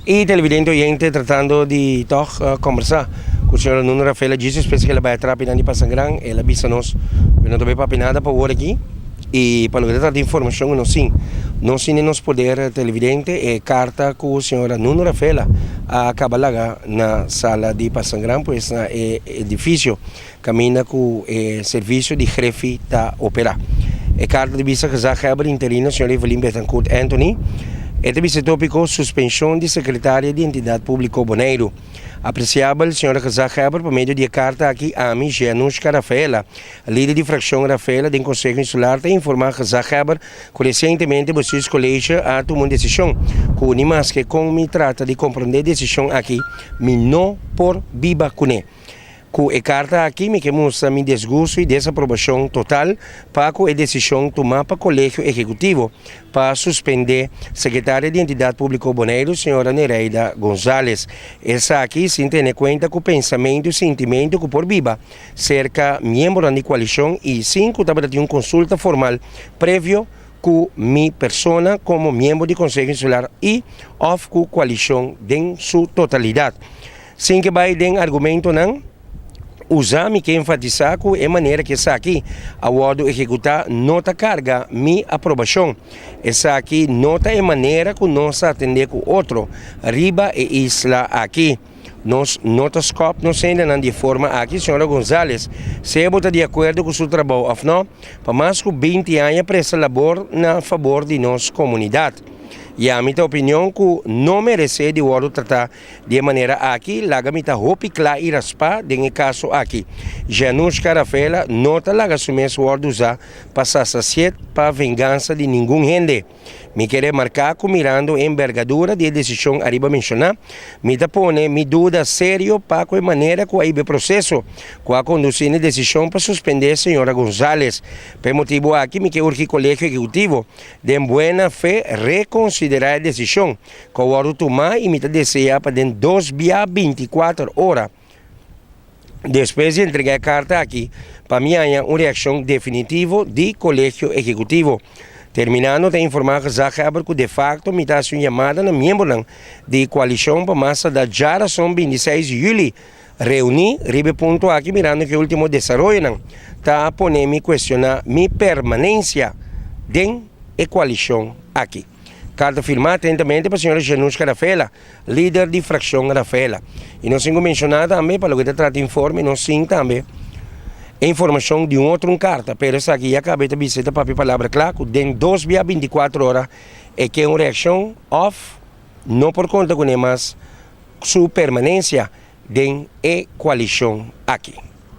Y televidente oyente tratando di toch combersa cu señora Nuno Rafaela djis despues cu el a bay atrap nan di Pasangran el a bisa nos cu e no ta bay papia nada pa awor aki y pa loke ta trata informacion cu nos tin nos tin den nos poder televidente e carta cu señora Nuno Rafaela a caba laga na sala di Pasangran pues na e edificio Caminda cu e servicio di Griffie ta opera. E carta ta bisa Gezaghebber interino señor Evelyn Betancourt Anthony. E ta bisa e topico Suspension di Secretaria di Entidad Publico Boneiru. Apreciabel señora Gezaghebber pa medio di e carta aki ami Jeanushka Rafaela, lider di fraccion Rafaela den Conseho Insular ta informa Gezaghebber cu recientemente Bestuurscollege a tuma un decision cu ni maske con mi trata di comprende e decision aki mi no por biba cune. Ku e karta aki mi ke mustra mi desgusto i desaprobashon total pa ku e desishon tumá pa Kolegio Ehekutivo pa suspendé Sekretaria di Entidat Públiko Boneiru señora Nereida Gonzalez. Esaki sin tene kuenta ku pensamentu i sintimentu ku por biba serka miembronan di koalishon i sin ku tabata tin un konsulta formal previo ku mi persona komo miembro di Konseho Insular i òf ku koalishon den su totalidat. Sin ke bai den argumentonan usa mi ke enfatisá ku e manera ku esaki a wòrdu ehekutá no ta karga mi aprobashon. Esaki no ta e manera ku nos ta atendé ku otro riba e isla aki. Nos no ta skòp nos hendenan di e forma aki, señora Gonzalez. Sea bo ta di akuerdo ku su trabou òf no, pa mas ku binti aña presta labor na fabor di nos komunidat. I ami ta opinion ku no meresé di wòrdu tratá Di e manera aki, laga mi ta hopi kla i raspá den e kaso aki. Janushka Rafaela no ta laga su mes wòrdu usá pa sasasiet pa vengansa di ningun hende. Mi ke remarká ku mirando e embergadura di e desishon ariba menshoná, mi ta pone mi duda serio pa ku e manera ku a hiba e proseso ku a kondusí na e desishon pa suspendé señora Gonzalez. Pa e motibu aki mi ke urgi Kolegio Ehekutivo den buena fe rekonsiderá e desishon. Ku a wòrdu tumá i mi ta deseá pa den dos bia binti-kuater ora despues di entregá e karta aki pa mi haña un reakshon definitivo di Kolegio Ehekutivo. Terminando ta informá Gezaghebber ku defakto mi ta hasi un yamada na miembronan di koalishon pa mas tardá djarason 26 di yüli reuní riba e punto aki mirando ku e último desaroyonan ta pone mi kuestioná mi permanensia den e koalishon aki. Karta firmá atentamente pa señora Janushka Rafaela, lider di frakshon Rafaela. I nos tin ku menshoná tambe pa loke ta trata informe, nos tin tambe e informashon di un otro un karta, pero esaki ya kaba e ta bisa e ta papia palabra kla ku den dos bia 24 ora e ke un reakshon òf no por konta kuné mas su permanensia den e koalishon aki.